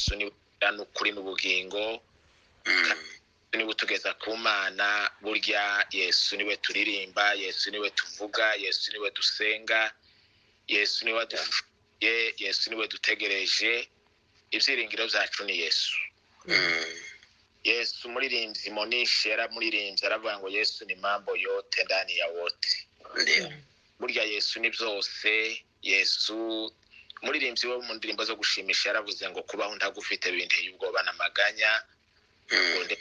Yesu ni n'ukuri n'ubugingo, niwe utugeza ku Mana. Burya Yesu niwe turirimba, Yesu niwe tuvuga, Yesu niwe dusenga, Yesu niwe wadufuye, Yesu niwe dutegereje. Ibyiringiro byacu ni Yesu. Yesu umuririmbyi Monishi yaramuririmbye aravuga ngo Yesu ni mambo yote ndani ya wote. Ndio. Burya Yesu ni byose. Yesu umuririmbyi wo mu ndirimbo zo gushimisha yaravuze ngo kubaho ntagufite binteye ubwoba n'amaganya, ngo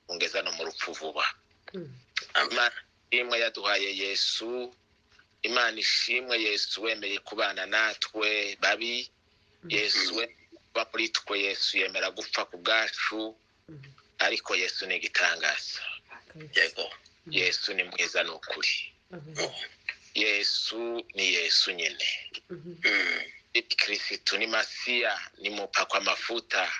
ungeza no mu rupfu vuba. Imana ishimwe yaduhaye Yesu, Imana ishimwe Yesu wemeye kubana natwe babi, Yesu we kuba muri twe, Yesu yemera gupfa ku bwacu, ariko Yesu ni igitangaza. Yego. Yesu ni mwiza ni ukuri. Yesu ni Yesu nyine. Kristo ni Masiya, ni mupakwa amafuta.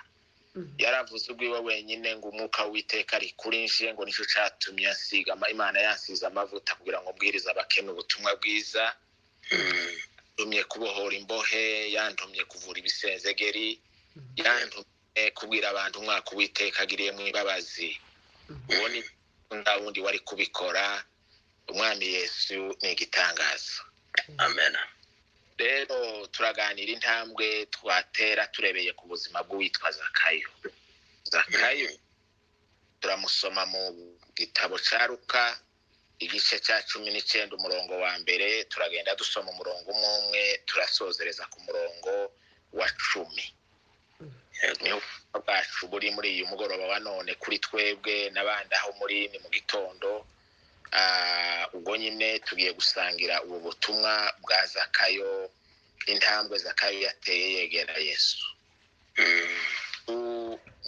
Yaravuze ubwiwe wenyine ngo umwuka w'Uwiteka ari kuri nje, ngo nicyo catumye asiga Imana yansize amavuta kugira ngo mbwirize abakene ubutumwa bwiza. Yantumye kubohora imbohe, yantumye kuvura ibisenzegeri, yantumye kubwira abantu umwaka Uwiteka agiriyemo imbabazi. Uwo ni nta wundi wari kubikora, Umwami Yesu ni igitangaza. Amen. Rero turaganira intambwe twatera turebeye ku buzima bw'uwitwa Zakayo. Zakayo turamusoma mu gitabo ca Luka igice cya 19 umurongo wa mbere, turagenda dusoma umurongo umwe umwe, turasozereza ku murongo wa 10. Niho bwacu buri muri uyu mugoroba wa none kuri twebwe n'abandi aho muri ni mu gitondo. Ubwo nyine tugiye gusangira ubu butumwa bwa Zakayo, intambwe Zakayo yateye yegera Yesu.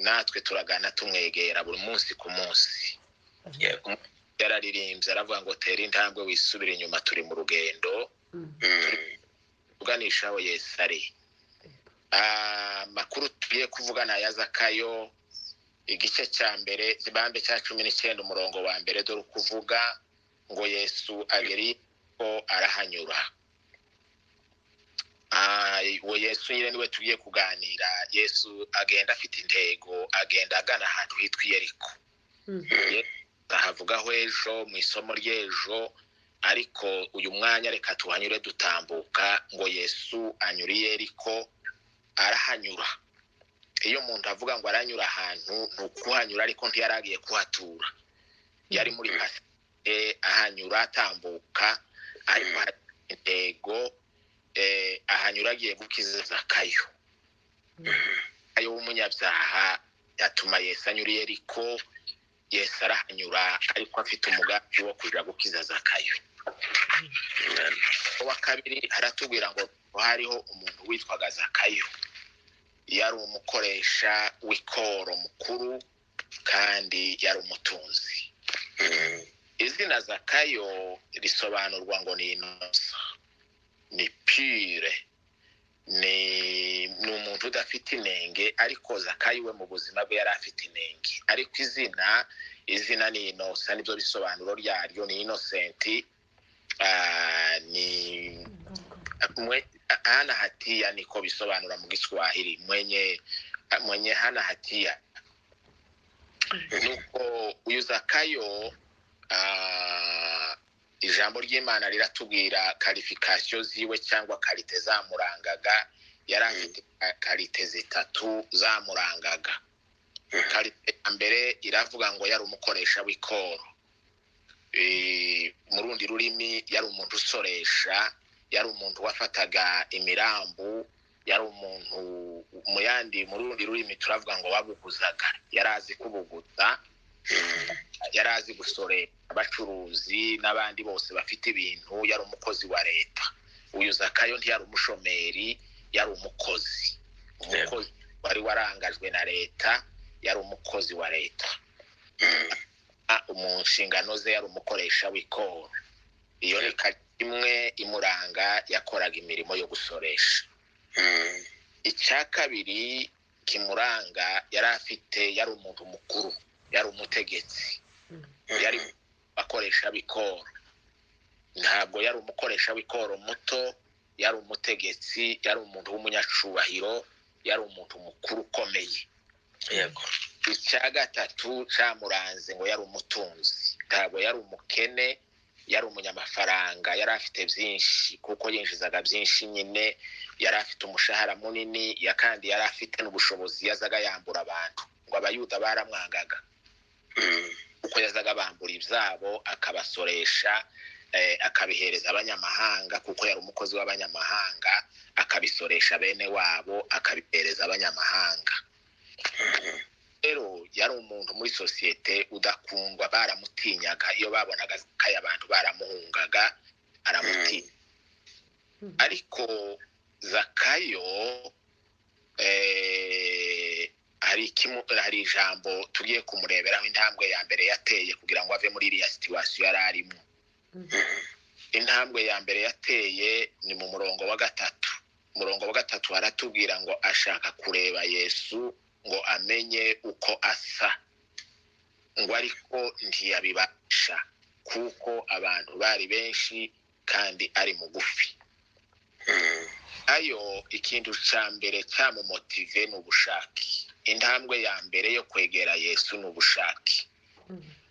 Natwe turagana tumwegera buri munsi ku munsi. Yego. Yararirimbye aravuga ngo tera intambwe wisubire inyuma, turi mu rugendo tuganisha aho Yesu ari. Amakuru tugiye kuvugana ya Zakayo igice cya mbere zibambe cya 19 umurongo wa mbere, dore ukuvuga ngo Yesu ageri ko arahanyura. Uwo Yesu nyine niwe tugiye kuganira. Yesu agenda afite intego, agenda agana ahantu hitwa Yeriko. Ahavugaho ejo mu isomo ry'ejo, ariko uyu mwanya reka tuhanyure dutambuka ngo Yesu anyura Yeriko, arahanyura. Iyo umuntu avuga ngo aranyura ahantu ni ukuhanyura, ariko ntiyaragiye kuhatura, yari muri pasite ahanyura atambuka, ariko intego ahanyura agiye gukiza Zakayo. Zakayo w'umunyabyaha yatuma Yesu anyura Yeriko. Yesu arahanyura ariko afite umugambi wo kuja gukiza Zakayo. Uwa kabiri aratubwira ngo hariho umuntu witwaga Zakayo, yari umukoresha w'ikoro mukuru kandi yari umutunzi. Izina Zakayo risobanurwa ngo ni inosa, ni pure, ni umuntu udafite inenge, ariko Zakayo we mu buzima bwe yari afite inenge. Ariko izina ni inosa, nibyo bisobanuro ryaryo, ni innocent. Ni hana hatia, niko bisobanura mu Giswahili, mwenye hana hatia. Nuko uyu Zakayo, ijambo ry'Imana riratubwira qualification ziwe cyangwa karite zamurangaga. Yari afite karite zitatu zamurangaga. Karite ya mbere iravuga ngo yari umukoresha w'ikoro. Mu rundi rurimi yari umuntu usoresha, yari umuntu wafataga imirambu, yari umuntu mu yandi, mu rundi rurimi turavuga ngo wabuguzaga, yari azi kubuguza, yari azi gusoresha abacuruzi n'abandi bose bafite ibintu, yari umukozi wa leta. Uyu Zakayo ntiyari umushomeri, yari umukozi, umukozi wari warangajwe na leta, yari umukozi wa leta. Mu nshingano ze yari umukoresha w'ikoro. Iyo ni imwe imuranga, yakoraga imirimo yo gusoresha. Icya kabiri kimuranga, yari afite, yari umuntu mukuru, yari umutegetsi, yari akoresha bikoro. Ntabwo yari umukoresha w'ikoro muto, yari umutegetsi, yari umuntu w'umunyacubahiro, Yari umuntu mukuru ukomeye. Yego. Icya gatatu cyamuranze, ngo yari umutunzi, ntabwo yari umukene, yari umunyamafaranga, yari afite byinshi kuko yinjizaga byinshi nyine, yari afite umushahara munini, ya kandi yari afite n'ubushobozi, yazaga yambura abantu. Ngo Abayuda baramwangaga kuko yazaga bambura ibyabo, akabasoresha, akabihereza abanyamahanga, kuko yari umukozi w'abanyamahanga, akabisoresha bene wabo, akabihereza abanyamahanga. Rero yari umuntu muri sosiyete udakundwa, baramutinyaga. Iyo babonaga Zakayo abantu baramuhungaga, aramutinya. Ariko Zakayo hari ijambo tugiye kumureberaho, intambwe ya mbere yateye kugira ngo ave muri iriya situation yari arimo. Intambwe ya mbere yateye ni mu murongo wa 3. Umurongo wa 3 haratubwira ngo ashaka kureba Yesu ngo amenye uko asa, ngo ariko ntiyabibasha kuko abantu bari benshi kandi ari mugufi. Ayo ikintu cya mbere cyamumotive ni ubushake. Intambwe ya mbere yo kwegera Yesu ni ubushake.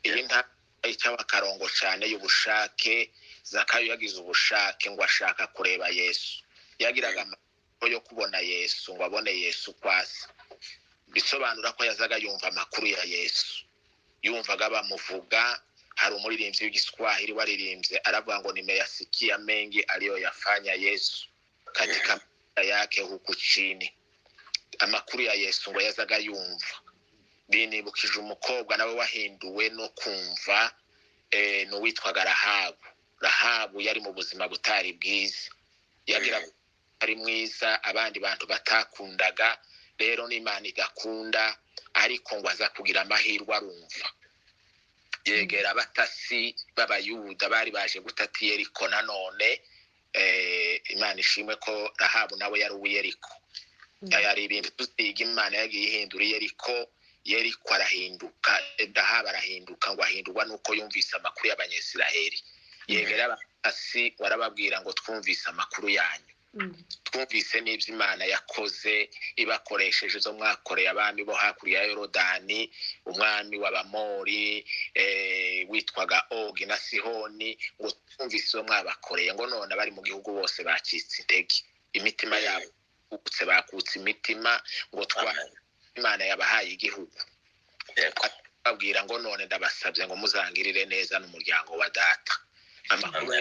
Iyi ntambwe icyaba akarongo cyane y'ubushake. Zakayo yagize ubushake ngo ashaka kureba Yesu, yagiraga amatsiko yo kubona Yesu, ngo abone Yesu uko asa. Bisobanura ko yazaga yumva amakuru ya Yesu, yumvaga bamuvuga. Hari umuririmbyi w'igiswahili waririmbye aravuga ngo nimeyasikia mengi aliyoyafanya Yesu katika maisha yake huku chini. Amakuru ya Yesu ngo yazaga yumva. Binibukije umukobwa nawe wahinduwe no kumva, n'uwitwaga Rahabu. Rahabu yari mu buzima butari bwiza, yagira ari mwiza, abandi bantu batakundaga, rero n'Imana igakunda, ariko ngo aza kugira amahirwe arumva. Yegera abatasi b'Abayuda bari baje gutata Yeriko nanone. Imana ishimwe ko Rahabu nawe yari uw'Yeriko. Yari ibintu tuziga, Imana yagiye ihindura Yeriko, Yeriko arahinduka, Rahabu arahinduka, ngo ahindurwa nuko yumvise amakuru y'Abanyisiraheli. Yegera abatasi warababwira ngo twumvise amakuru yanyu, twumvise n'ibyo Imana yakoze ibakoresheje izo mwakoreye abami bo hakurya ya Yorodani, umwami w'Abamori witwaga Ogi na Sihoni, ngo twumvise izo mwabakoreye, ngo none abari mu gihugu bose bacitse intege, imitima yabo bakutse, bakutse imitima, ngo twa Imana yabahaye igihugu. Babwira ngo none ndabasabye ngo muzangirire neza n'umuryango wa data. Amakuru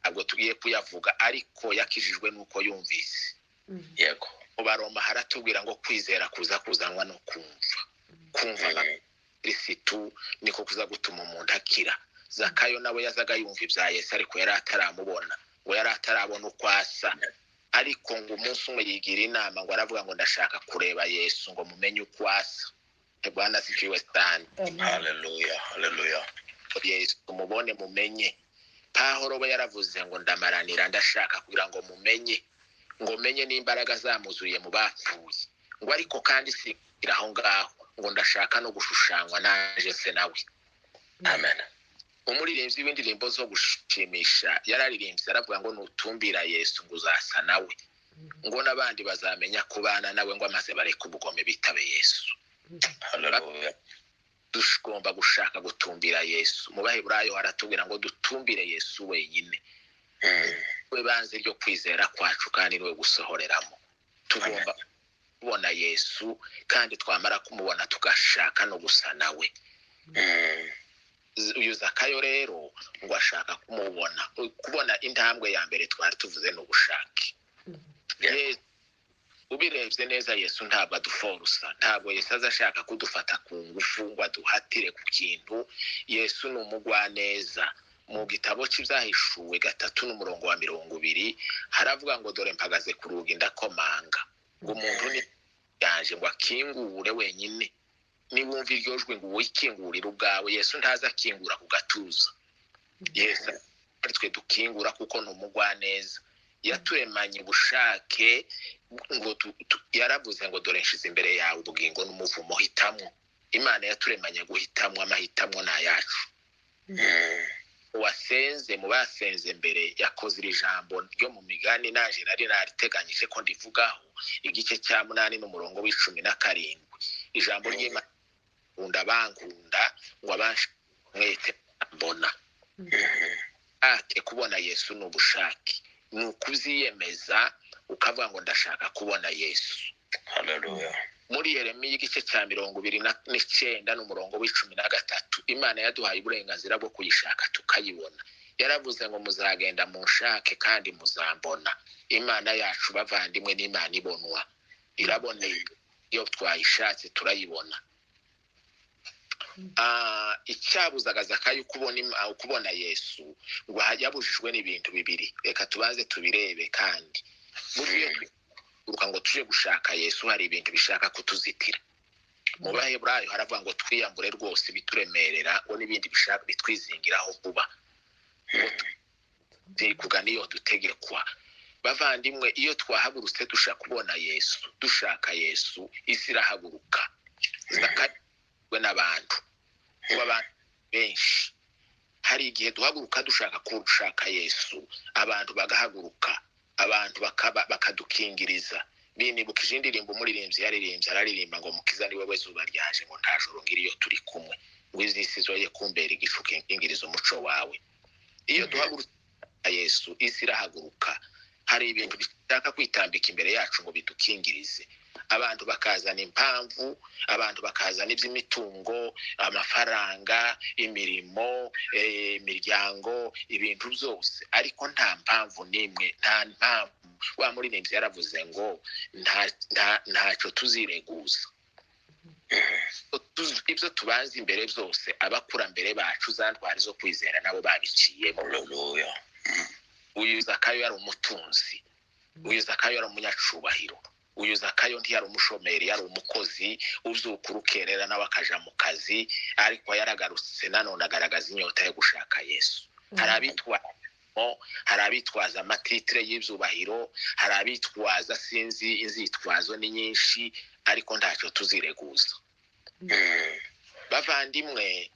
ntabwo tugiye kuyavuga, ariko yakijijwe nuko yumvise. Yego. Mu Baroma haratubwira ngo kwizera kuza kuzanwa no kumva. Kumva Kristo niko kuza gutuma umuntu akira. Zakayo nawe yazaga yumva ibya Yesu, ariko yari ataramubona, ngo yari atarabona uko asa. Ariko ngo umunsi umwe yigira inama, ngo aravuga ngo ndashaka kureba Yesu ngo mumenye uko asa. Bwana asifiwe cyane. Haleluya, haleluya. Yesu mubone mumenye. Pawulo we yaravuze ngo ndamaranira, ndashaka kugira ngo mumenye, ngo menye n'imbaraga zamuzuye mu bapfuye, ngo ariko kandi sigira aho ngaho, ngo ndashaka no gushushanywa naje se nawe. Amen. Umuririmbyi w'indirimbo zo gushimisha yararirimbye aravuga ngo nutumbira Yesu ngo uzasa nawe, ngo n'abandi bazamenya kubana nawe, ngo amaze bareke ubugome bitabe Yesu. Haleluya. Tugomba gushaka gutumbira Yesu. Mu Baheburayo haratubwira ngo dutumbire Yesu wenyine, we banze ryo kwizera kwacu kandi niwe gusohoreramo. Tugomba kubona Yesu, kandi twamara kumubona tugashaka no gusa nawe. Uyu Zakayo rero ngo ashaka kumubona. Kubona intambwe ya mbere twari tuvuze ni ubushake. Ubirebye neza Yesu ntabwo aduforusa, ntabwo Yesu aza ashaka kudufata ku ngufu ngo aduhatire ku kintu. Yesu ni umugwaneza. Mu gitabo cy'Ibyahishuwe 3:20 haravuga ngo dore mpagaze ku rugi ndakomanga, ngo umuntu ni yaje ngo akingure wenyine. Niwumva iryo jwi ngo wikingurire ubwawe. Yesu ntaza akingura ku gatuza, Yesu ari twe dukingura kuko ni umugwaneza. Yaturemanye ubushake, ngo yaravuze ngo dore nshize imbere yawe ubugingo n'umuvumo, hitamwo. Imana yaturemanye guhitamwo, amahitamo ni ayacu. Uwasenze mu basenze mbere yakoze iri jambo ryo mu migani, naje nari nariteganyije ko ndivugaho. igice cya 8 n'umurongo w'17. Ijambo ry'Imana nkunda bankunda ngo abanshi mwete mbona. Ate kubona Yesu ni ubushake, ni ukubyiyemeza ukavuga ngo ndashaka kubona Yesu. Haleluya. Muri Yeremiya igice cya 29 n'umurongo w'13, Imana yaduhaye uburenganzira bwo kuyishaka tukayibona. Yaravuze ngo muzagenda munshake kandi muzambona. Imana yacu bavandimwe n'Imana ibonwa, iraboneye, iyo twayishatse turayibona. Icyabuzaga Zakayo kubona Yesu ngo yabujijwe n'ibintu bibiri. Reka tubanze tubirebe. Kandi buryo twiruka ngo tuje gushaka Yesu, hari ibintu bishaka kutuzitira. Mu Baheburayo haravuga ngo twiyambure rwose bituremerera, ngo n'ibindi bishaka bitwizingiraho vuba, ngo kugana iyo dutegekwa. Bavandimwe, iyo twahagurutse dushaka kubona Yesu, dushaka Yesu, isi irahaguruka. Zakayo n'abantu, ngo abantu benshi, hari igihe duhaguruka dushaka gushaka Yesu, abantu bagahaguruka, abantu bakadukingiriza. Binibukije indirimbo umuririmbyi yaririmbye, araririmba ngo mukiza ni wowe zuba ryaje, ngo nta joro ngira iyo turi kumwe, ngo izisi zoye kumbera igicu kinkingiriza umuco wawe. Iyo duhagurutse Yesu, isi irahaguruka. Hari ibintu bishaka kwitambika imbere yacu ngo bidukingirize. Abantu bakazana impamvu, abantu bakazana iby'imitungo, amafaranga, imirimo, imiryango, ibintu byose, ariko nta mpamvu n'imwe, nta mpamvu. Wa muririmbyi yaravuze ngo ntacyo tuzireguza. Ibyo tubanza imbere byose, abakurambere bacu za ntwari zo kwizera nabo babiciyemo. Haleluya. Uyu Zakayo yari umutunzi, uyu Zakayo yari umunyacubahiro, uyu Zakayo ntiyari umushomeri, yari umukozi ubyuka urukerera nawe akaja mu kazi, ariko yaragarutse nanone agaragaza inyota yo gushaka Yesu. Hari abitwaza, hari abitwaza amatitire y'ibyubahiro, hari abitwaza sinzi, inzitwazo ni nyinshi, ariko ntacyo tuzireguza. Bavandimwe,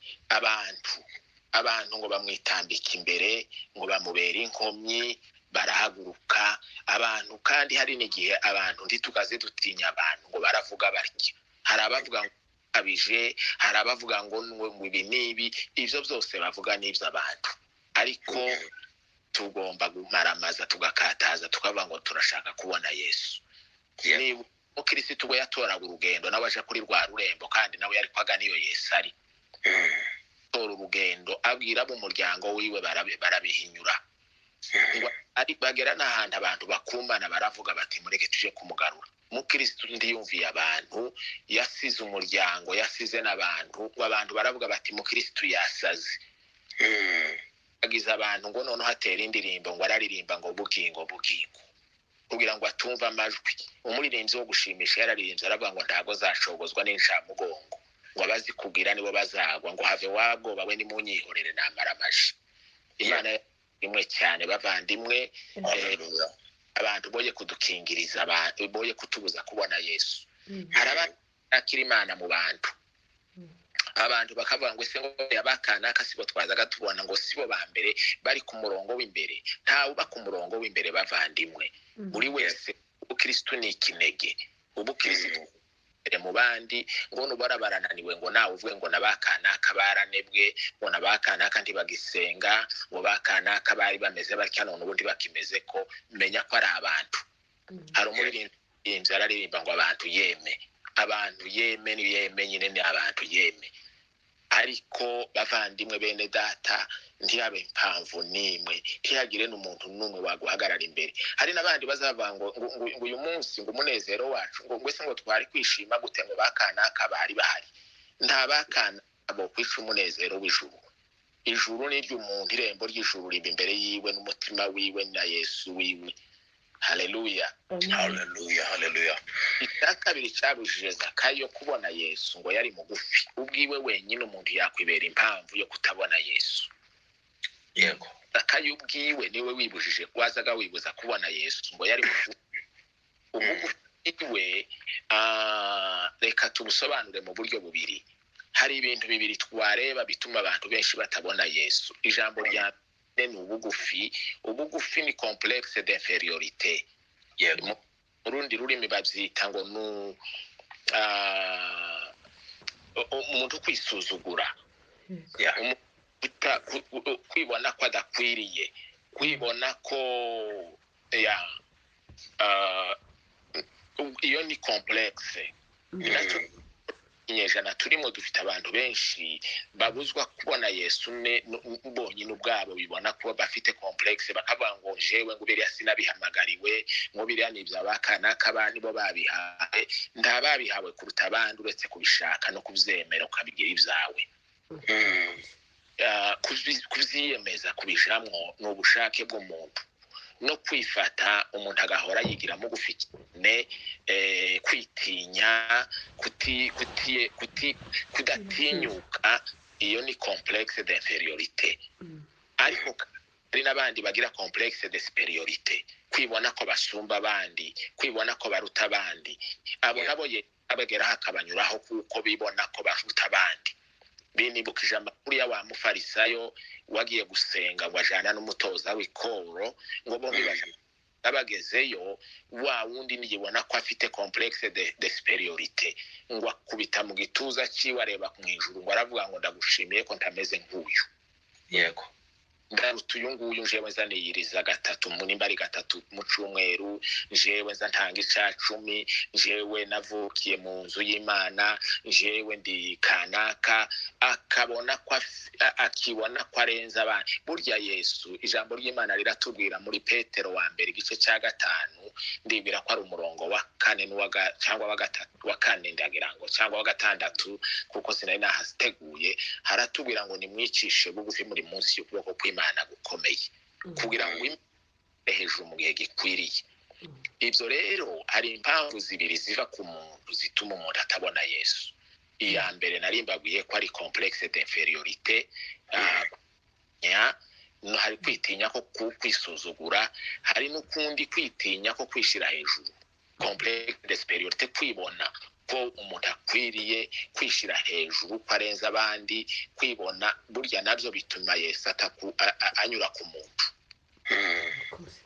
abantu ngo bamwitambika imbere, ngo bamubere inkomyi, barahaguruka abantu. Kandi hari n'igihe abantu ntitukaze dutinya abantu ngo baravuga batya. Hari abavuga ngo abije, hari abavuga ngo ngo ibi n'ibi, ibyo byose bavuga n'iby'abantu, ariko tugomba gumaramaza tugakataza tukavuga ngo turashaka kubona Yesu. Niba umukirisitu we yatoraga urugendo nawe aja kuri rwa rurembo, kandi nawe yari kwagana iyo Yesu ari, tora urugendo abwira abo umuryango wiwe barabihinyura. Ngo ari bagera n'ahantu abantu bakumana, baravuga bati mureke tuje kumugarura. Umukirisitu ntiyumviye abantu, yasize umuryango, yasize n'abantu. Ngo abantu baravuga bati mukirisitu yasaze, agize abantu ngo noneho atera indirimbo, ngo araririmba ngo bugingo bugingo, kugira ngo atumve amajwi. Umuririmbyi wo gushimisha yararirimbye aravuga ngo ntabwo zacogozwa n'incamugongo, ngo abazikubwira nibo bazagwa, ngo have wabwoba we nimunyihorere namara amaji. Imana imwe cyane bavandimwe. Haleluya. Abantu boye kudukingiriza, abantu boye kutubuza kubona Yesu. Hari abakira Imana mu bantu, abantu bakavuga ngo ese ngo yabakanaka sibo twazaga tubona, ngo sibo ba mbere bari ku murongo w'imbere. Ntawe uba ku murongo w'imbere bavandimwe. Buri wese, ubukristu ni ikinege, ubukristu imbere mu bandi, ngo nubara barananiwe, ngo nawe uvuge ngo nabakanaka baranebwe, ngo nabakanaka ntibagisenga, ngo bakanaka bari bameze batya none ubundi bakimeze ko. Menya ko ari abantu. Hari umuririmbyi araririmba ngo abantu yeme, abantu yeme, ni yeme nyine, ni abantu yeme. Ariko bavandimwe bene data, ntiyabe impamvu n'imwe, ntihagire n'umuntu n'umwe waguhagarara imbere. Hari n'abandi bazavuga ngo uyu munsi ngo umunezero wacu, ngo ese ngo twari kwishima gute, ngo bakanaka bari bahari. Nta bakanaka bo kwica umunezero w'ijuru. Ijuru ni iry'umuntu, irembo ry'ijuru riba imbere yiwe n'umutima wiwe na Yesu wiwe. Haleluya. Haleluya, haleluya. Icya kabiri cyabujije Zakayo kubona Yesu, ngo yari mugufi. Ubwiwe wenyine umuntu yakwibera impamvu yo kutabona Yesu. Zakayo ubwiwe niwe wibujije, wazaga wibuza kubona Yesu, ngo yari mugufi. Ubugufi we, reka tubusobanure mu buryo bubiri. Hari ibintu bibiri twareba bituma abantu benshi batabona Yesu. Ijambo rya mbere ni ubugufi. Ubugufi ni complexe d'infériorité. Mu rundi rurimi babyita ngo ni umuntu kwisuzugura, kwibona ko adakwiriye, kwibona ko ya iyo ni complexe. Nacyo ikinyejana turimo dufite abantu benshi babuzwa kubona Yesu bonyine ubwabo, bibona ko bafite complexe, bakavuga ngo jewe ngo biriya sinabihamagariwe, ngo biriya ni ibya bakanaka, nibo babihawe. Nta babihawe kuruta abandi uretse kubishaka no kubyemera ukabigira ibyawe. Kubyiyemeza kubijamwo ni ubushake bw'umuntu no kwifata, umuntu agahora yigira mugufi cyane, kwitinya, kudatinyuka, iyo ni complexe d'infériorité. Ariko hari n'abandi bagira complexe de supériorité, kwibona ko basumba abandi, kwibona ko baruta abandi. Abo nabo abageraho akabanyuraho kuko bibona ko baruta abandi. Binibukije amakuru ya wa mufarisayo wagiye gusenga ngo ajana n'umutoza w'ikoro, ngo bombi bagezeyo, wa wundi niyibona ko afite complexe de supériorité, ngo akubita mu gituza cyiwe, areba mu ijuru, ngo aravuga ngo ndagushimiye ko ntameze nk'uyu. Ndaruta uyu nguyu, njewe nza niyiriza gatatu, nimba ari gatatu mu cyumweru, njewe nza ntanga ica 10, njewe navukiye mu nzu y'Imana, njewe ndi kanaka. Akabona ko akibona ko arenze abandi. Burya Yesu, ijambo ry'Imana riratubwira muri Petero wa mbere igice cya 5, ndibwira ko ari umurongo wa 4 cyangwa wa 3, wa 4 ndagira ngo, cyangwa wa 6, kuko sinari nahasiteguye. Haratubwira ngo nimwicishe bugufi muri munsi y'ukuboko kw'Imana gukomeye, kugira ngo ime hejuru mu gihe gikwiriye. Ibyo rero hari impamvu zibiri ziva ku muntu zituma umuntu atabona Yesu. Iya mbere nari mbabwiye ko ari complexe d'infériorité, hari kwitinya ko kwisuzugura, hari n'ukundi kwitinya ko kwishira hejuru, complexe de supériorité, kwibona ko umuntu akwiriye kwishira hejuru, ko arenze abandi, kwibona. Burya nabyo bituma Yesu anyura ku muntu.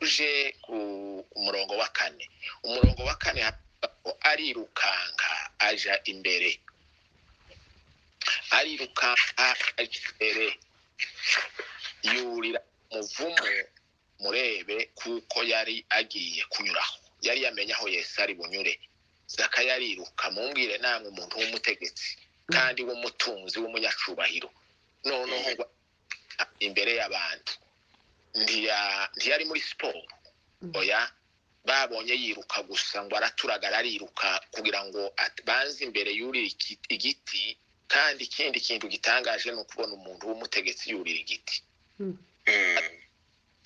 Uje ku murongo wa 4, umurongo wa 4 arirukanka aja imbere, arirukanka aja imbere, yurira muvumo murebe, kuko yari agiye kunyuraho, yari yamenye aho Yesu ari bunyure. Zakayo ariruka. Mumbwire namwe, umuntu w'umutegetsi kandi w'umutunzi w'umunyacubahiro, noneho ngo imbere y'abantu, ntiyari muri siporo, oya, babonye yiruka gusa, ngo araturagara ariruka kugira ngo banze imbere yurira igiti. Kandi ikindi kintu gitangaje ni ukubona umuntu w'umutegetsi yurira igiti.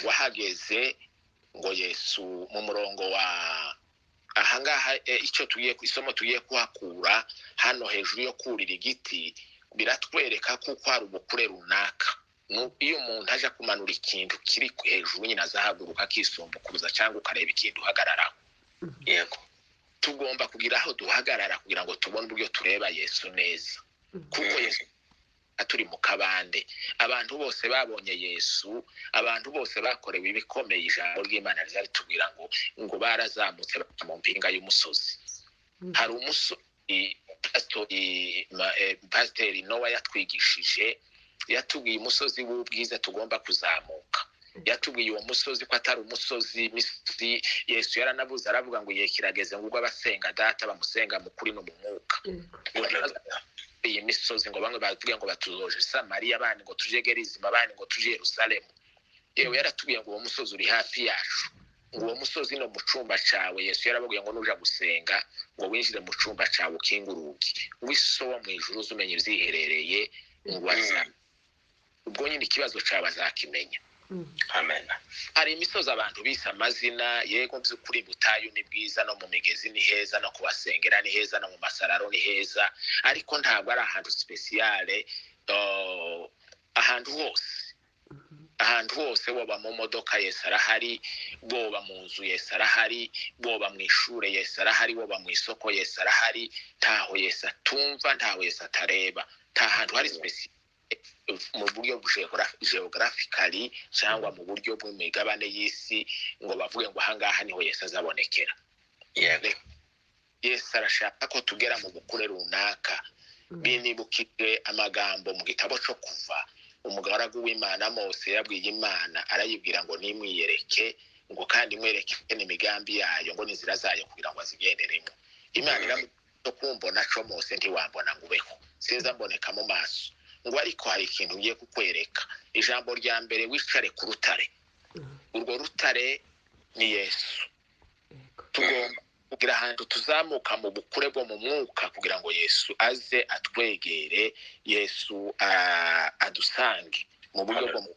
Wahageze ngo Yesu mu murongo wa ahangaha, icyo tugiye ku isomo tugiye kuhakura hano hejuru yo kurira igiti, biratwereka kuko hari ubukure runaka. Iyo umuntu aje kumanura ikintu kiri hejuru nyine, azahaguruka akisumbukuruza, cyangwa ukareba ikintu uhagararaho. Tugomba kugira aho duhagarara kugira ngo tubone uburyo tureba Yesu neza, kuko Yesu turi mu kabande. Abantu bose babonye Yesu, abantu bose bakorewe ibikomeye, ijambo ry'Imana ritubwira ngo barazamutse mu mpinga y'umusozi. Hari umusozi Pasiteri Nowa yatwigishije, yatubwiye umusozi w'ubwiza tugomba kuzamuka. Yatubwiye uwo musozi ko atari umusozi misozi. Yesu yaranavuze, aravuga ngo igihe kirageze ngo ubwo abasenga Data bamusenga mu kuri no mu mwuka. Iyi misozi ngo bamwe bavuge ngo batuzoje Samariya, abandi ngo tuje Gerizima, abandi ngo tuje Yerusalemu. Yewe, yaratubwiye ngo uwo musozi uri hafi yacu, ngo uwo musozi no mu cumba cawe. Yesu yarababwiye ngo nuja gusenga, ngo winjire mu cumba cawe, ukinge urugi, ngo iso wo mu ijuru uzumenye ivyiherereye, ngo aza ubwo nyine ikibazo cawe azakimenya. Amen. Hari imisozi abantu bise amazina. Yego, by'ukuri butayu ni bwiza, no mu migezi ni heza, no kubasengera ni heza, no mu masararo ni heza, ariko ntabwo ari ahantu spéciale. Ahantu hose, ahantu hose, woba mu modoka Yesu arahari, woba mu nzu Yesu arahari, woba mu ishure Yesu arahari, woba mu isoko Yesu arahari. Ntaho Yesu atumva, ntaho Yesu atareba, nta hantu hari spéciale mu buryo geographically cyangwa mu buryo bw'imigabane y'isi ngo bavuge ngo ahangaha niho Yesu azabonekera. Yego. Yesu arashaka ko tugera mu bukure runaka. Binibukije amagambo mu gitabo cyo Kuva, umugaragu w'Imana Mose yabwiye Imana, arayibwira ngo nimwiyereke, ngo kandi mwereke n'imigambi yayo, ngo n'inzira zayo, kugira ngo azigenderemo. Imana iramubwira, kumbona co Mose ntiwambona ngo ubeho, sinza mboneka mu maso, ngo ariko hari ikintu ngiye kukwereka. Ijambo rya mbere, wicare ku rutare. Urwo rutare ni Yesu. Tugomba kugira ahantu tuzamuka mu bukure bwo mu mwuka, kugira ngo Yesu aze atwegere, Yesu adusange mu buryo bwo mu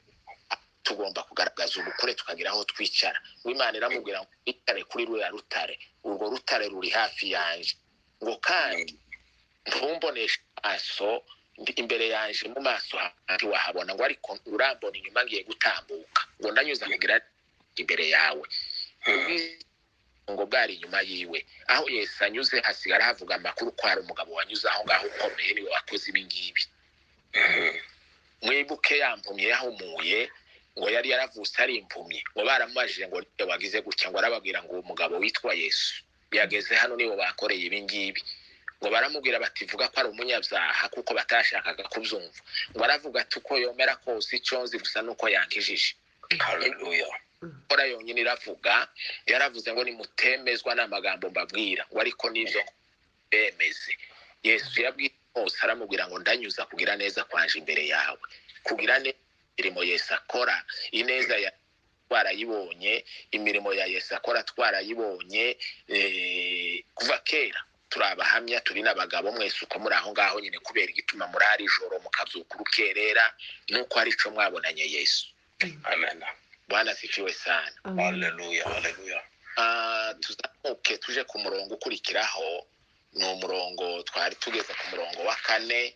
tugomba kugaragaza ubukure, tukagira aho twicara. Imana iramubwira ngo wicare kuri ruriya rutare, urwo rutare ruri hafi yanjye, ngo kandi ntumboneshe amaso, imbere yanje mu maso ntiwahabona, ngo ariko urambona inyuma ngiye gutambuka, ngo ndanyuza kugira imbere yawe. Ngo bwari inyuma yiwe, aho Yesu anyuze hasigara havuga amakuru ko hari umugabo wanyuze aho ngaho ukomeye, niwe wakoze ibi ngibi. Mwibuke ya mpumyi yahumuye, ngo yari yaravutse ari impumyi, ngo baramubajije ngo niwe wagize gutya, ngo arababwira ngo uwo mugabo witwa Yesu yageze hano, niwe bakoreye ibi ngibi. Ngo baramubwira bati vuga ko ari umunyabyaha, kuko batashakaga kubyumva. Ngo aravuga ati uko yomera kose, icyo nzi gusa nuko yankijije. Haleluya. Kora yonyine iravuga, yaravuze ngo nimutemezwa n'amagambo mbabwira, ngo ariko n'ibyo bemeze. Yesu yabwiye Mose, aramubwira ngo ndanyuza kugira neza kwanje imbere yawe. Kugira neza, imirimo Yesu akora, ineza ya twarayibonye, imirimo ya Yesu akora twarayibonye kuva kera. Turi abahamya, turi n'abagabo mwese uko muri aho ngaho nyine, kubera igituma murara ijoro mukabyuka urukerera, nuko hari ico mwabonanye Yesu. Amen. Bwana sifiwe sana. Haleluya, haleluya. Tuzamuke tuje ku murongo ukurikiraho, ni umurongo twari tugeze ku murongo wa 4,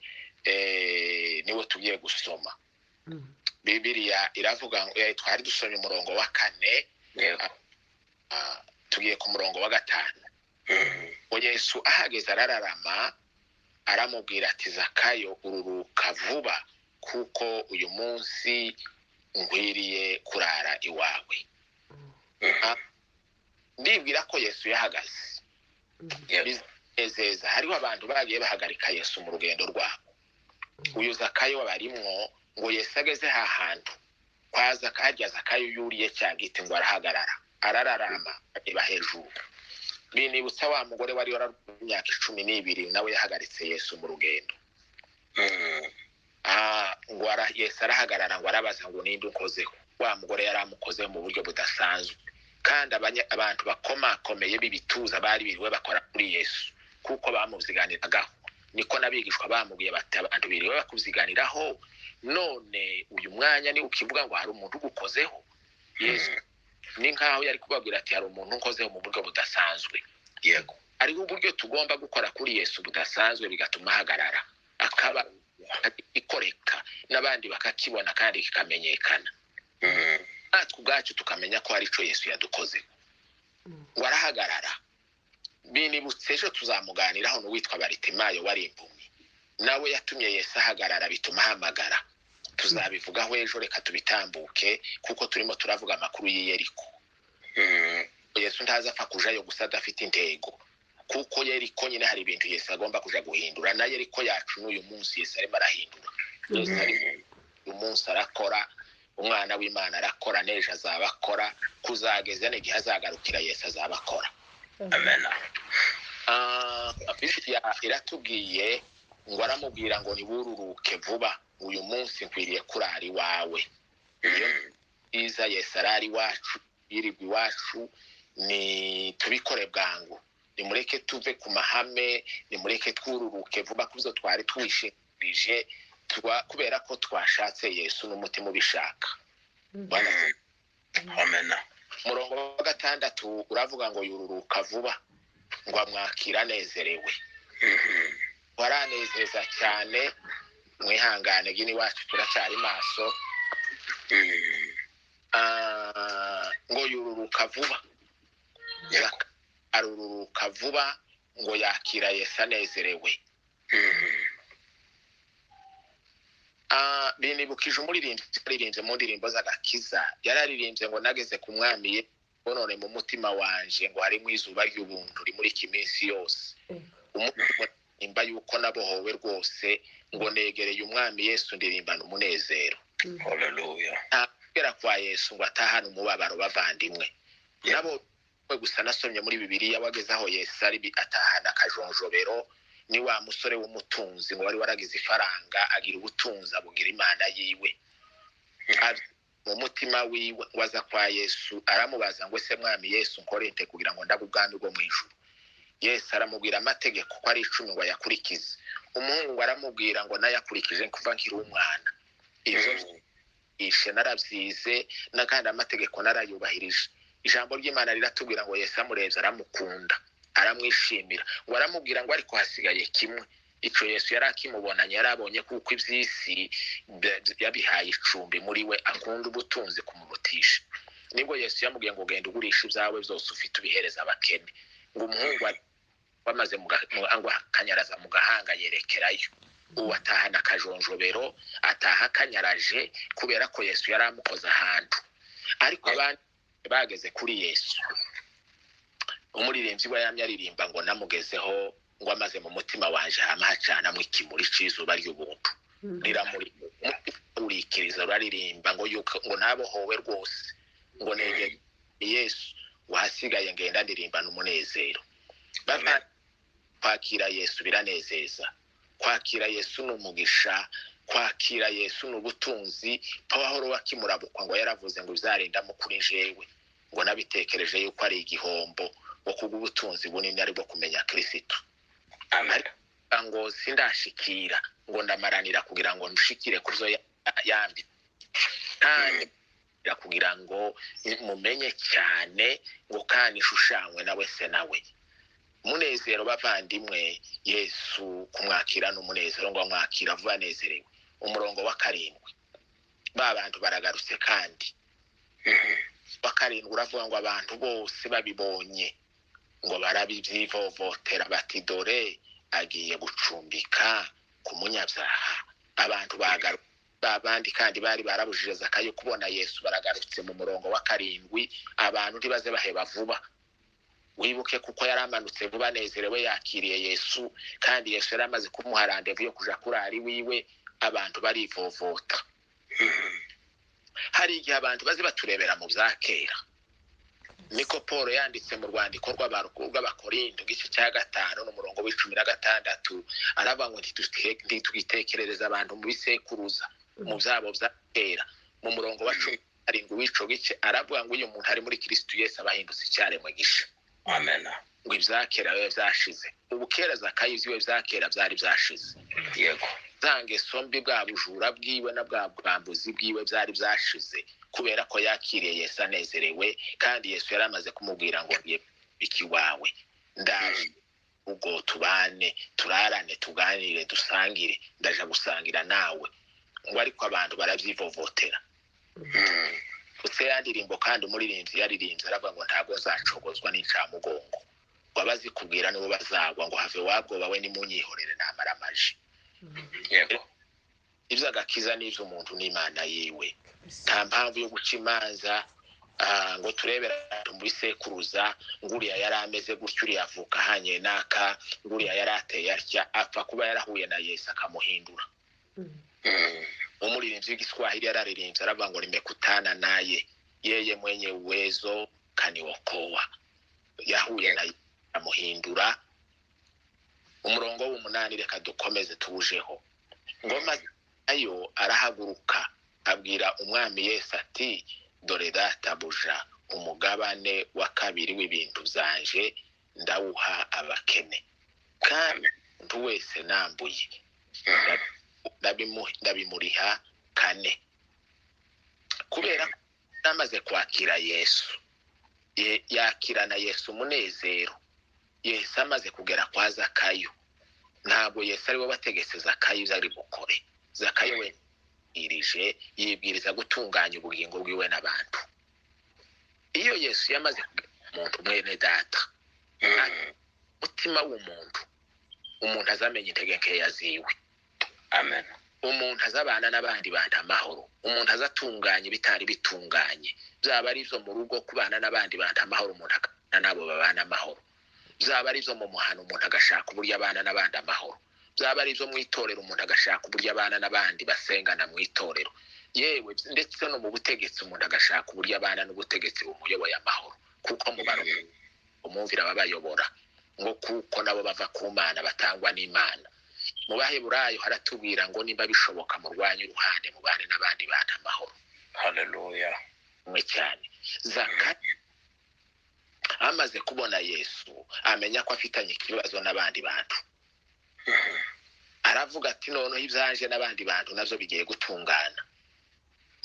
niwo tugiye gusoma. Bibiliya iravuga ngo twari dusomye umurongo wa 4, tugiye ku murongo wa 5. Ngo Yesu ahageze arararama, aramubwira ati Zakayo, ururuka vuba, kuko uyu munsi nkwiriye kurara iwawe. Ndibwira ko Yesu yahagaze. Bizinezeza, hariho abantu bagiye bahagarika Yesu mu rugendo rwabo. Uyu Zakayo barimwo, ngo Yesu ageze hahantu kwa Zakayo, Zakayo yuriye cya giti, ngo arahagarara, arararama, areba hejuru. Binibutsa wa mugore wari wararwaye imyaka 12, nawe yahagaritse Yesu mu rugendo. Ngo Yesu arahagarara, ngo arabaza ngo ninde unkozeho. Wa mugore yari amukozeho mu buryo budasanzwe, kandi abantu bakomakomeye b'ibituza bari biriwe bakora kuri Yesu, kuko bamuziganiragaho. Niko n'abigishwa bamubwiye bati abantu biriwe bakuziganiraho, none uyu mwanya ni ukivuga ngo hari umuntu ugukozeho. Yesu ni nkaho yari kubabwira ati hari umuntu unkozeho mu buryo budasanzwe. Yego. Hariho uburyo tugomba gukora kuri Yesu budasanzwe, bigatuma ahagarara, akaba ikoreka n'abandi bakakibona kandi kikamenyekana. Natwe ubwacu tukamenya ko hari ico Yesu yadukoze. Ngo arahagarara. Binibutse ejo tuzamuganiraho n'uwitwa Baritimayo wari impumyi, nawe yatumye Yesu ahagarara bituma ahamagara. Tuzabivugaho ejo, reka tubitambuke kuko turimo turavuga amakuru y'i Yeriko. Yesu ntaza apfa kujayo gusa adafite intego, kuko Yeriko nyine hari ibintu Yesu agomba kuja guhindura. Na Yeriko yacu n'uyu munsi Yesu arimo arahindura. Yesu arimo uyu munsi arakora, umwana w'Imana arakora, n'ejo azaba akora, kuzageza n'igihe azagarukira Yesu azaba akora. Amen. Bibiliya iratubwiye ngo aramubwira ngo nibururuke vuba, uyu munsi nkwiriye kurara iwawe. Iyo nziza Yesu arara iwacu, yirirwa iwacu, ni tubikore bwangu. Nimureke tuve ku mahame, nimureke twururuke vuba kubyo twari twishimije, kubera ko twashatse Yesu n'umutima ubishaka. Amen. Umurongo wa 6 uravuga ngo yururuka vuba, ngo amwakira anezerewe. Waranezeza cyane, mwihangane gini wacu turacyari maso. Ngo yururuka vuba, aruruka vuba, ngo yakira Yesu anezerewe. Binibukije umuririmbyi yaririmbye mu ndirimbo z'agakiza, yararirimbye ngo nageze ku mwami None mu mutima wanje ngo harimo izuba ry'ubuntu rimurika iminsi yose. Umutima nimba yuko nabohowe rwose, ngo negereye umwami Yesu ndirimbana umunezero. Haleluya. Kugera kwa Yesu ngo atahane umubabaro, bavandimwe. Nabo gusa nasomye muri Bibiliya wageze aho Yesu ari atahana akajonjobero, ni wa musore w'umutunzi ngo wari waragize ifaranga, agira ubutunzi, abugira Imana yiwe. Mu mutima wiwe ngo aza kwa Yesu aramubaza ngo ese mwami Yesu nkore nte kugira ngo ndabe ubwami bwo mu ijuru? Yesu aramubwira amategeko ko ari 10 ngo ayakurikize. Umuhungu ngo aramubwira ngo nayakurikije kuva nkiri umwana, ibyo ishe narabyize, n'akandi amategeko narayubahirije. Ijambo ry'Imana riratubwira ngo Yesu amurebye aramukunda, aramwishimira, ngo aramubwira ngo ariko hasigaye kimwe. Ico Yesu yari akimubonanye, yarabonye kuko iby'isi yabihaye icumbi muri we, akunda ubutunzi kumurutisha. Nibwo Yesu yamubwiye ngo genda ugurisha ibyawe byose ufite ubihereza abakene. Ngo umuhungu bamaze ngo akanyaraza mu gahanga yerekerayo. Uwo atahana akajonjobero, ataha akanyaraje kubera ko Yesu yari amukoze ahantu. Ariko abandi bageze kuri Yesu, umuririmbyi we yamye aririmba ngo namugezeho, ngo amaze mu mutima wanje hama hacanamwo ikimuri c'izuba ry'ubuntu riramuri urikiriza, ruraririmba ngo yuko ngo nabohowe rwose, ngo negere Yesu, wahasigaye ngenda ndirimbana umunezero. Kwakira Yesu biranezeza, kwakira Yesu ni umugisha, kwakira Yesu ni ubutunzi. Pawulo wakimurabukwa ngo yaravuze ngo bizarinda mukuri jewe, ngo nabitekereje yuko ari igihombo ngo kubwo ubutunzi bunini ari bwo kumenya Kristo. Amen. Ngo sindashikira, ngo ndamaranira kugira ngo nshikire kuzo yambi, kandi kugira ngo mumenye cyane, ngo kandi ishushanywe nawe se nawe. Umunezero bavandimwe, Yesu kumwakira n'umunezero, ngo amwakira vuba anezerewe. Umurongo wa 7, ba bantu baragarutse kandi. Wa 7 uravuga ngo abantu bose babibonye ngo barabivyivovotera bati dore agiye gucumbika ku munyabyaha. Abantu bagarutse babandi kandi bari barabujije Zakayo kubona Yesu baragarutse mu murongo wa 7. Abantu ntibaze baheba vuba. Wibuke kuko yaramanutse vuba anezerewe yakiriye Yesu, kandi Yesu yari amaze kumuha randevu yo kuja kurara iwiwe. Abantu barivovota. Hari igihe abantu baze baturebera mu bya kera. Niko Paul yanditse mu rwandiko rw'Abakorinto igice cya 5 n'umurongo wa 16, aravuga ngo ntitugitekerereza abantu mu bisekuruza mu byabo bya kera. Mu murongo wa 17 w'ico gice aravuga ngo uyu muntu ari muri Kristo Yesu abahindutse icyaremwe gisha. Amen. Ngo ibyakera bibe byashize. Ubu kera Zakayo iziwe byakera byari byashize. Yego. Za ngeso mbi, bwa bujura bwiwe na bwa bwambuzi bwiwe byari byashize, kubera ko yakiriye Yesu anezerewe, kandi Yesu yari amaze kumubwira ngo ngiye iki wawe, ndaje ubwo tubane, turarane, tuganire, dusangire, ndaje gusangira nawe. Ngo ariko abantu barabyivovotera. Utse yandirimbo kandi umuririmbyi yaririmbye aravuga ngo ntabwo nzacogozwa n'incamugongo, ngo abazikubwira nibo bazagwa, ngo have wabwoba we nimunyihorere namara amaji. Yego. Iby'agakiza n'iby'umuntu n'Imana yiwe. Nta mpamvu yo guca imanza ngo turebera mu bisekuruza, ngo uriya yari ameze gutya, uriya avuka ahanye n'aka, ngo uriya yari ateye atya, apfa kuba yarahuye na Yesu akamuhindura. Umuririmbyi w'igiswahili yararirimbye aravuga ngo nimekutana naye yeye mwenye uwezo kaniokoa. Yahuye na Yesu amuhindura. Umurongo wa 8 reka dukomeze tuwujeho. Ngoma ayo arahaguruka abwira umwami Yesu ati dore databuja, umugabane wa 2 w'ibintu byanje ndawuha abakene, kandi umuntu wese nambuye ndabimuriha 4. Kubera namaze kwakira Yesu, yakirana Yesu umunezero. Yesu amaze kugera kwa Zakayo, ntabwo Yesu ari we wategetse Zakayo ibyo ari bukore. Zakayo we yirije yibwiriza gutunganya ubugingo bwiwe n'abantu. Iyo Yesu yamaze kugera umuntu mwene data, umutima w'umuntu, umuntu azamenya intege nkeya ziwe. Amen. Umuntu azabana n'abandi bantu amahoro, umuntu azatunganya bitari bitunganye, byaba ari ibyo mu rugo kubana n'abandi bantu amahoro, umuntu akabana n'abo babana amahoro, byaba ari ibyo mu muhano, umuntu agashaka uburyo abana n'abandi amahoro, byaba ari ibyo mu itorero, umuntu agashaka uburyo abana n'abandi basengana mu itorero, yewe ndetse no mu butegetsi umuntu agashaka uburyo abana n'ubutegetsi bumuyoboye amahoro, kuko mu umumvira ababayobora ngo kuko nabo bava ku Mana batangwa n'Imana. Mu Baheburayo haratubwira ngo nimba bishoboka murwanye uruhande mubane n'abandi bantu amahoro. Haleluya. Mwe cyane. Zakayo amaze kubona Yesu amenya ko afitanye ikibazo n'abandi bantu, aravuga ati noneho ibyanje n'abandi bantu navyo bigiye gutungana,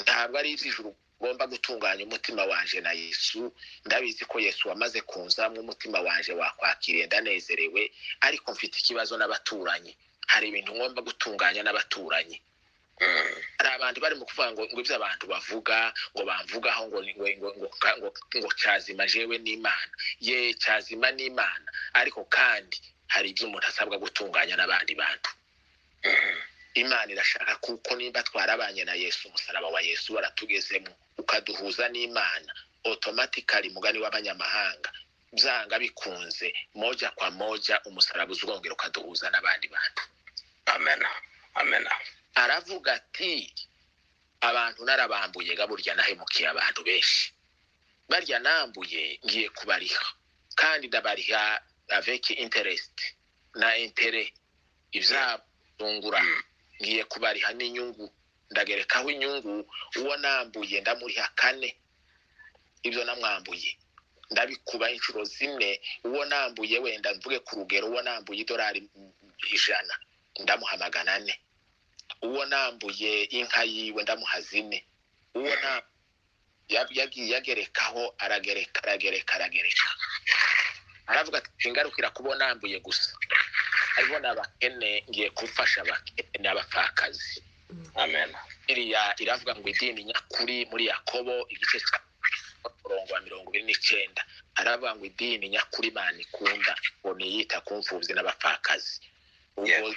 ntabwo ari iby'ijuru ngomba gutunganya umutima wanje na Yesu, ndabizi ko Yesu wamaze kunzamwo umutima wanje wakwakiriye ndanezerewe, ariko mfite ikibazo n'abaturanyi, hari ibintu ngomba gutunganya n'abaturanyi. Hari abantu bari mu kuvuga ngo ibyo abantu bavuga ngo bamvugaho ngo ngo ngo ngo ngo cyazima jewe n'Imana, ye cyazima n'Imana, ariko kandi hari ibyo umuntu asabwa gutunganya n'abandi bantu. Imana irashaka kuko nimba twarabanye na Yesu, umusaraba wa Yesu waratugezemo ukaduhuza n'Imana automatically, mugani w'abanyamahanga byanga bikunze moja kwa moja umusaraba uzongera ukaduhuza n'abandi bantu. Amen. Amen. Aravuga ati abantu narabambuye ga burya nahemukiye abantu benshi, barya nambuye ngiye kubariha, kandi ndabariha avec interest na intérêt, ivyabungura ngiye kubariha n'inyungu, ndagerekaho inyungu, uwo nambuye ndamuriha kane ibyo namwambuye ndabikuba inshuro zimwe, uwo nambuye wenda mvuge ku rugero, uwo nambuye $100 ndamuha 400, uwo nambuye inka yiwe ndamuha 4, uwo yagiye yagerekaho aragereka aragereka aragereka, aravuga ati ngarukira kubo nambuye gusa, hariho n'abakene ngiye gufasha abakene n'abapfakazi. Amen. Iriya iravuga ngo idini nyakuri muri Yakobo igice cya umurongo wa 29 aravuga ngo idini nyakuri Imana ikunda ngo niyita ku mfubyi n'abapfakazi. Ubwo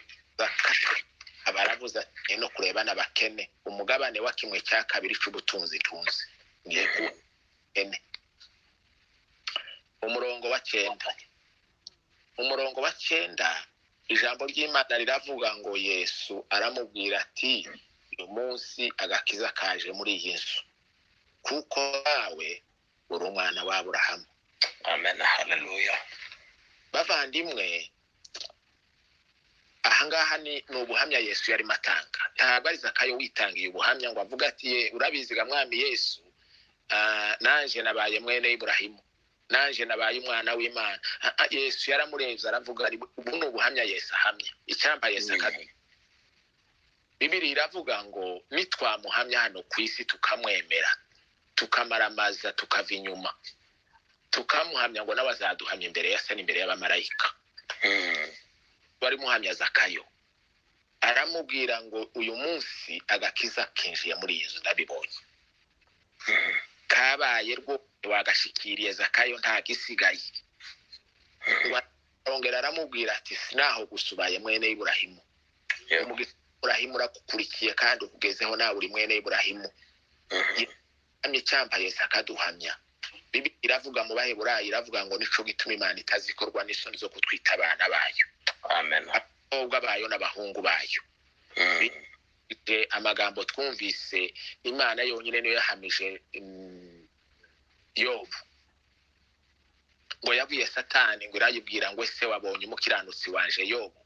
abaravuze ati no kureba n'abakene, umugabane wa 2/3 c'ubutunzi tunze ngiye ku ene. Umurongo wa 9, umurongo wa 9 ijambo ry'Imana riravuga ngo Yesu aramubwira ati uyu munsi agakiza kaje muri iyi nzu, kuko nawe uri umwana wa Aburahamu. Amen. Haleluya. Bavandimwe, ahangaha ni ubuhamya Yesu yarimo atanga. Ntabwo ari Zakayo witangiye ubuhamya ngo avuga ati urabizi ga mwami Yesu, nanje nabaye mwene Iburahimu, nanje nabaye umwana w'Imana. Yesu yaramurebye aravuga, ubu ni ubuhamya Yesu ahamya, icyampa Yesu akabi. Bibiri iravuga ngo nitwamuhamya hano ku isi tukamwemera, tukamaramaza, tukava inyuma, tukamuhamya ngo nawe azaduhamya imbere ya se n'imbere y'abamarayika. Bari muhamya Zakayo, aramubwira ngo uyu munsi agakiza kinjiye muri iyi nzu ndabibonye, kabaye rwo wagashikiriye Zakayo nta gisigaye. Arongera aramubwira ati sinaho gusubaye mwene Iburahimu, Iburahimu urakukurikiye kandi ukugezeho nawe uri mwene Iburahimu. Hamye cyampa Yesu akaduhamya. Bibiliya iravuga mu Baheburayo iravuga ngo nico gituma Imana itazikorwa n'isoni zo kutwita abana bayo. Amen. Abakobwa bayo n'abahungu bayo. Amagambo twumvise Imana yonyine niyo yahamije Yobu, ngo yabwiye Satani ngo irayibwira ngo ese wabonye umukiranutsi wanje Yobu?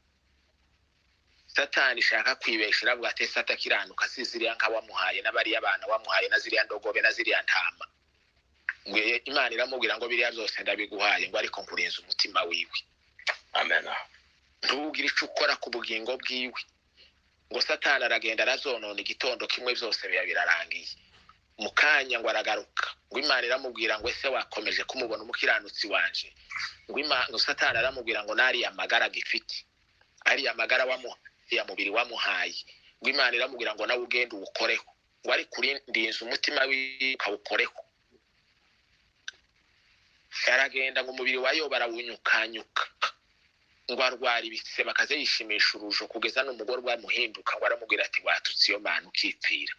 Satani ishaka kwibesha iravuga ati ese atakiranuka si ziriya nka wamuhaye n'abariya bana wamuhaye na ziriya ndogobe na ziriya ntama. Ngo Imana iramubwira ngo biriya byose ndabiguhaye, ngo ariko nkurinze umutima wiwe. Amen. Ntugire ico ukora ku bugingo bwiwe. Ngo Satani aragenda arazonona igitondo kimwe byose biba birarangiye. Mu kanya ngo aragaruka, ngo Imana iramubwira ngo ese wakomeje kumubona umukiranutsi wanje? Ngo Satani aramubwira ngo nari amagara gifite, ari amagara wamuhaye, mubiri wamuhaye. Ngo Imana iramubwira ngo nawe ugende uwukoreho, ngo ari kurindinza umutima wiwe ukawukoreho. Aragenda ngo umubiri wa Yobu arawunyukanyuka, Ngo arwara ibisebe, akaza yishimisha urujo, kugeza n'umugore rwamuhinduka, ngo aramubwira ati: "Watutse iyo Mana ukipfira."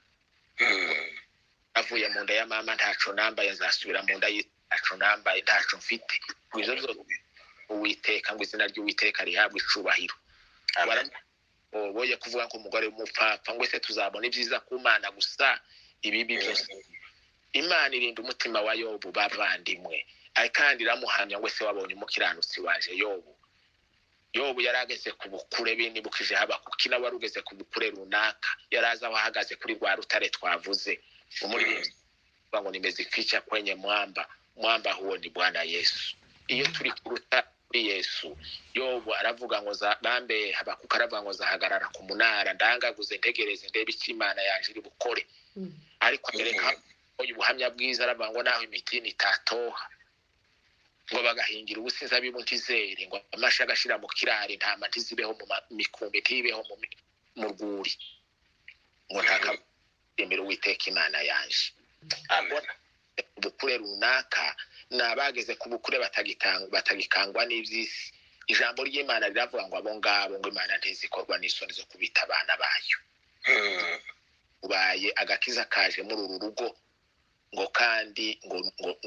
"Avuye mu nda ya mama ntaco nambaye, nzasubira mu nda ye ntaco nambaye, ntaco mfite." Ngo ivyo vyose Uwiteka, ngo izina ry'Uwiteka rihabwe icubahiro. Amen. Boye kuvuga ko umugore w'umupfapfa ngo: "Ese tuzabona ibyiza ku Mana gusa, ibibi byose?" Imana irinda umutima wa Yobu, bavandimwe. Kandi iramuhamya ngo: "Ese wabonye umukiranutsi waje Yobu?" Yobu yari ageze ku bukure. Binibukije Habakuki, nawe wari ugeze ku bukure runaka, yari azi aho ahagaze kuri rwa rutare twavuze. Umuririmbyi avuga ngo: "Nimezificha kwenye mwamba, mwamba huo ni Bwana Yesu." Iyo turi ku rutare kuri Yesu, Yobu aravuga ngo bambe Habakuki aravuga ngo: "Zahagarara ku munara, ndangaguze, ntegereze, ndebe icyo Imana yanje iri bukore." Ariko abereka ubuhamya bwiza, aravuga ngo naho imitini itatoha, ngo bagahingira ubusa, inzabibu ntizere, ngo amasha agashira mu kirari, intama ntizibeho mu mikumbi, ntibeho mu rwuri, ngo ntakemera Uwiteka Imana yanje. Amen. Ubukure runaka ni abageze ku bukure batagikangwa n'iby'isi. Ijambo ry'Imana riravuga ngo abo ngabo, ngo Imana ntizikorwa n'isoni zo kubita abana bayo. Ubaye agakiza kaje muri uru rugo, ngo kandi ngo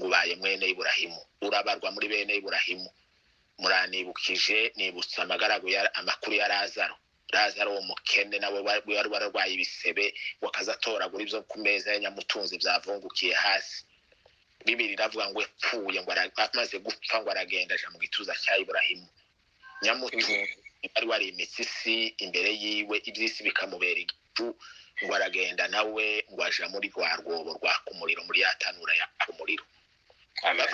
ubaye mwene Iburahimu, urabarwa muri bene Iburahimu. Muranibukije, nibutsa amagaragu amakuru ya Lazaro. Lazaro w'umukene nawe wari wararwaye ibisebe, ngo akaza atoragura ibyo ku meza ya nyamutunzi byavungukiye hasi. Bibiri iravuga ngo yapfuye, ngo amaze gupfa ngo aragenda aja mu gituza cya Iburahimu. Nyamutunzi wari warimitse isi imbere yiwe, iby'isi bikamubera igicu, ngo aragenda nawe ngo aja muri rwa rwobo rwaka umuriro, muri ya tanura yaka umuriro. Amen.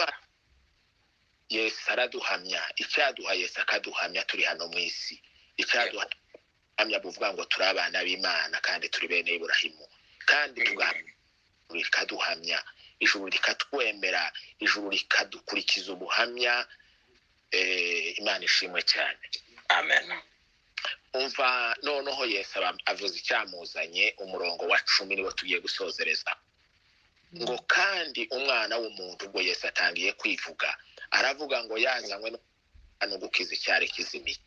Yesu araduhamya. Icyaduha Yesu akaduhamya turi hano mu isi, icyaduhamya buvuga ngo turi abana b'Imana kandi turi bene Iburahimu, kandi tugahamya, rikaduhamya, ijuru rikatwemera, ijuru rikadukurikiza ubuhamya. Imana ishimwe cyane. Amen. Umva noneho Yesu avuze icyamuzanye. Umurongo wa 10 niwo tugiye gusozereza, ngo kandi umwana w'umuntu, ubwo Yesu atangiye kwivuga, aravuga ngo yazanywe no gukiza icyari kizimiye.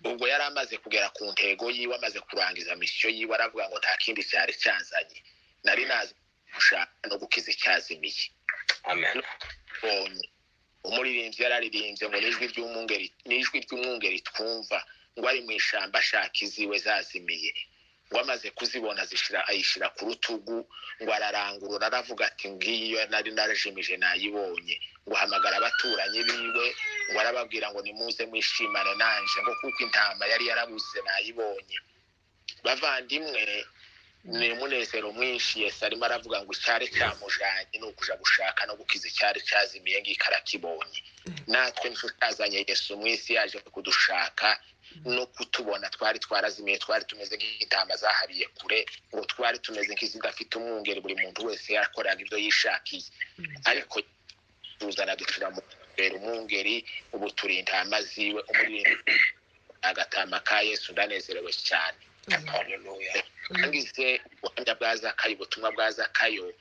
Ubwo yari amaze kugera ku ntego yiwe, amaze kurangiza misiyo yiwe, aravuga ngo nta kindi cyari cyanzanye, nari nazi gushaka no gukiza icyazimiye. Amen. Bonye umuririmbyi yararirimbye ngo n'ijwi ry'umwungeri, n'ijwi ry'umwungeri twumva, ngo ari mu ishamba ashaka iziwe zazimiye, ngo amaze kuzibona azishira, ayishira ku rutugu, ngo ararangurura aravuga ati: "Ngiyi iyo nari narajimije nayibonye." Ngo ahamagara abaturanyi biwe, ngo arababwira ngo: "Nimuze mwishimane nanje," ngo kuko intama yari yarabuze nayibonye. Bavandimwe, ni umunezero mwinshi. Yesu arimo aravuga ngo icyari cyamujanye ni ukuja gushaka no gukiza icyari cyazimiye, ngiko arakibonye. Natwe nicyo cyazanye Yesu mu isi, yaje kudushaka no kutubona. Twari twarazimiye, twari tumeze nk'intama zahabiye kure, ngo twari tumeze nk'izidafite umwungeri, buri muntu wese yakoraga ibyo yishakiye. Ariko tuzana dushira mu umwungeri, ubu turi intama ziwe. Umuririmbyi agatama ka Yesu, ndanezerewe cyane. Hallelujah. Ngize ubuhamya bwa Zakayo, ubutumwa bwa Zakayo.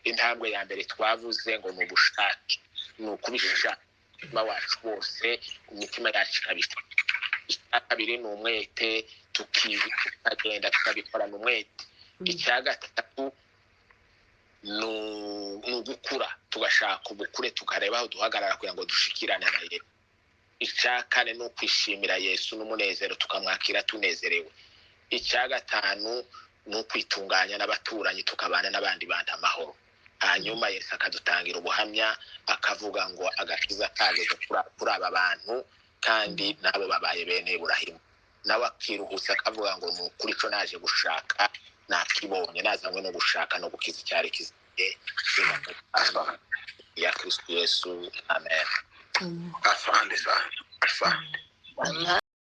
Intambwe ya mbere twavuze ngo ni ubushake, ni ukubishaka umutima wacu wose, imitima yacu ikabishaka. Icya kabiri ni umwete, tukagenda tukabikorana umwete. Icya gatatu ni ugukura, tugashaka ubukure, tukareba aho duhagarara kugira ngo dushikirane na Yesu. Icya kane ni ukwishimira Yesu n'umunezero, tukamwakira tunezerewe. Icya gatanu ni ukwitunganya n'abaturanyi, tukabana n'abandi bantu amahoro. Hanyuma Yesu akadutangira ubuhamya, akavuga ngo agakiza kageze kuri aba bantu, kandi nabo babaye bene Iburahimu. Nawe akiruhutsa akavuga ngo ni ukuri ico naje gushaka nakibonye, nazanywe no gushaka no gukiza icyari kizimiye. Ya Kristo Yesu, amen. Asante sana. Asante.